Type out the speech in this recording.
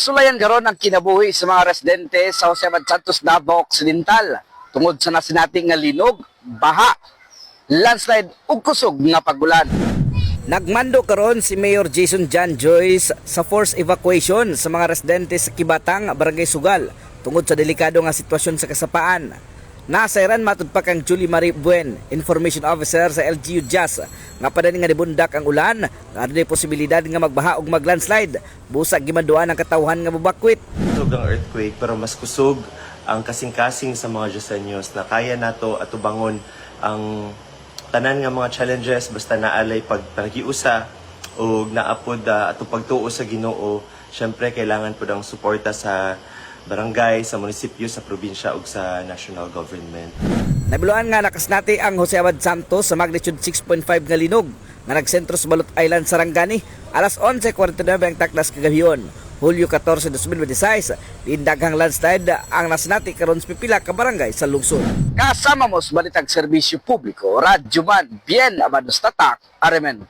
Sulayan karon ang kinabuhi sa mga residente sa Jose Abad Santos, Davao Occidental tungod sa nasinati nga linog, baha, landslide ug kusog nga pagulan. Nagmando karon si Mayor Jason John Joyce sa forced evacuation sa mga residente sa Kibatang, Barangay Sugal, tungod sa delikado nga sitwasyon sa kasapaan. Nasayran matud pa kang Julie Marie Buen, Information Officer sa LGU Diaz, nga padayon nga nibundak ang ulan, nga adunay posibilidad nga magbaha ug maglandslide. Busa gimanduan ang katawhan nga mobakwit. Kusog ang earthquake, pero mas kusog ang kasing-kasing sa mga Diyosenyos na kaya nato atubangon ang tanan nga mga challenges basta naalay pag panagiusa o naapod ato pagtuo sa Ginoo. Syempre kailangan pud ang suporta sa barangay, sa munisipyo, sa probinsya ug sa national government. Nahibaluan nga nakasinati ang Jose Abad Santos sa magnitude 6.5 nga linog nga nagsentro sa Balut Island, Sarangani, alas 11:49 ang taklas kagabhion, Hulyo 14, 2026. Diin daghang landslide ang nasinati karon sa pipila ka barangay sa lungsod. Kasama mo sa Balitag Serbisyo Publiko, Radyoman, Bien Abados Tatak, Aremen.